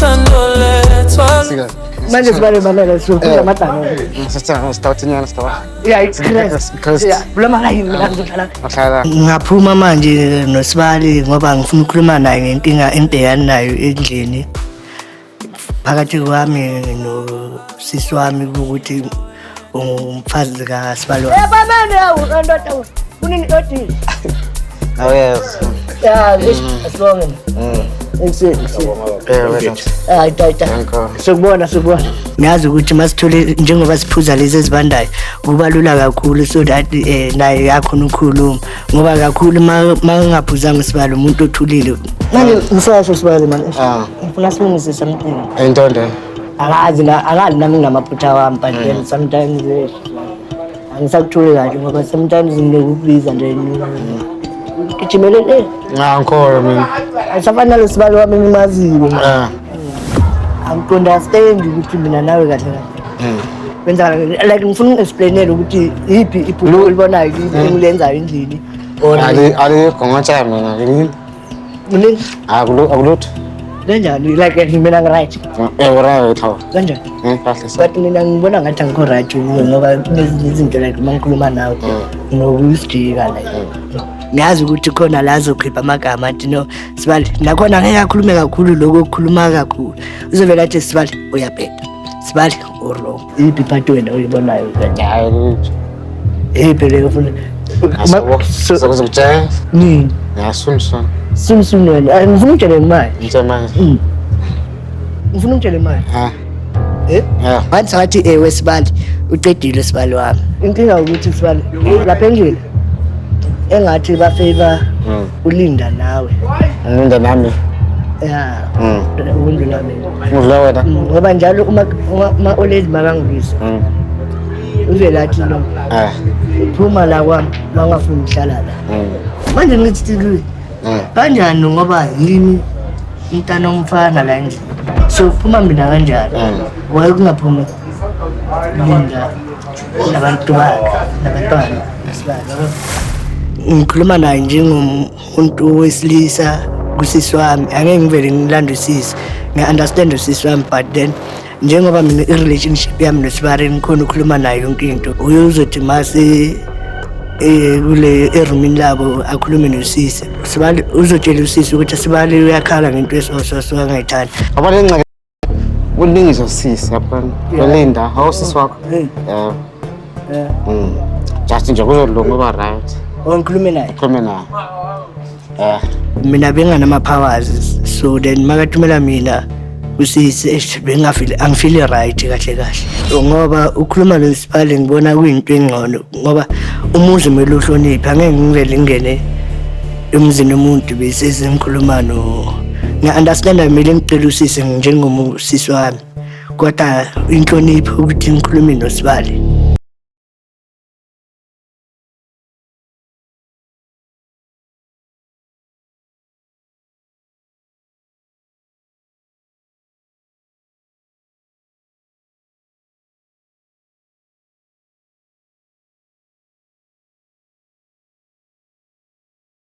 Uthando lethwa. Manje sibale banele sifuna amadano. Sitawuthinyana sitawa. Yeah, it's Christ. Yeah, bulama la yini mina ngizohlala. Ahlala. Ngaphuma manje noSibali ngoba ngifuna ukukhuluma naye ngenkinga engibhekana nayo endlini. Phakathi kwami nosisi wami ukuthi ungumfazi kaSibali wami. Yabamane yawu ndoda kunini odini. Oh yes. Ya, asibonge. Ekuseni. Eh wena. Hayi tata. Danko. Sokubona sokubona. Ngiyazi ukuthi masithole njengoba siphuza lezi ezibandayo kuba lula kakhulu so that naye yakhona ukukhuluma ngoba kakhulu ma ungaphuzanga usibali umuntu othulile. Manje ngisasho sibali manje. Ah. Ngifuna silungise something. Intonde. Akazi na akazi nami nginamaphutha wami, but then sometimes angisakuthuli kahle ngoba sometimes nginokukubiza nje gijimele le. Ah, ngikholwa mina. Asafana nalo sibali wami engimaziyo. Ah. Angiku-understand ukuthi mina nawe kahle kahle kwenzakala like ngifuna ungi-explainele ukuthi yiphi iphutha olibonayo engilenzayo endlini or Ali ali kongatsha mina. Ngini. Munini? Akulutho. Kanjani, like mina ngi-right? Eh right hawo. Kanjani? Kahle sa. But mina ngibona ngathi angikho right kuwe ngoba kunezinye izinto like uma ngikhuluma nawe nginokusijika like ngiyazi ukuthi khona la azokhipha amagama athi no Sibali, nakhona angeke akhulume kakhulu lokho okukhuluma kakhulu, uzovele athi Sibali uyabheda, Sibali u-wrong. Iyiphi iphathi wena oyibonayo kanje? Hayi lutho. Eyiphi leyo ofuna? Sokuzokutshela. Nini? Ya, soon soon. Soon soon wena. Ah, ngifuna ungitshele imali. Ngitshela manje. Ngifuna ungitshele imali. Ah. Eh? Yeah. Wathi ngathi ewe Sibali, uqedile sibali wami. Inkinga ukuthi sibali lapha endlini engathi ba-favor uLinda nawe. Nginda nami. Ya. Ukundlula mina. Ngidla wena. Ngoba njalo uma oledi makangibisa uvele athi no Ah. phuma la kwami mangafuni ukuhlala la. Manje ngithi kuye kanjani ngoba yimi umntana omfana la endlini. So phuma mina kanjani? Why kungaphumi Linda nabantu bakhe nabantwana nesibali, yabo? Ngikhuluma naye njengomuntu wesilisa kusisi wami, angeke ngivele ngilande usisi, ngiya-understand usisi wami, but then njengoba mina i-relationship yami nosibari ngikhona ukukhuluma naye yonke into, uye uzothi mase kule erumini labo akhulume nosisi sibali, uzotshela usisi ukuthi sibali uyakhala ngento eso so angayithandi. Yabo le ngxaki kulungisa sisi yabona. Belinda, hawu sisi wakho. Yeah. Just nje kuzolunga uba right. Oh, ngikhulume naye. Khulume naye. Eh. Mina benganama-powers, so then makathumela mina usisi, eish, bengingafili, angifili right kahle kahle ngoba ukhuluma nosibali ngibona kuyinto engcono ngoba umuzi kumele uhloniphe, angeke ngivele ngingene emzini womuntu bese sengikhuluma no ngiya-understanda kumele ngicele usisi njengomusisi wami, kodwa inhlonipho ukuthi ngikhulume nosibali.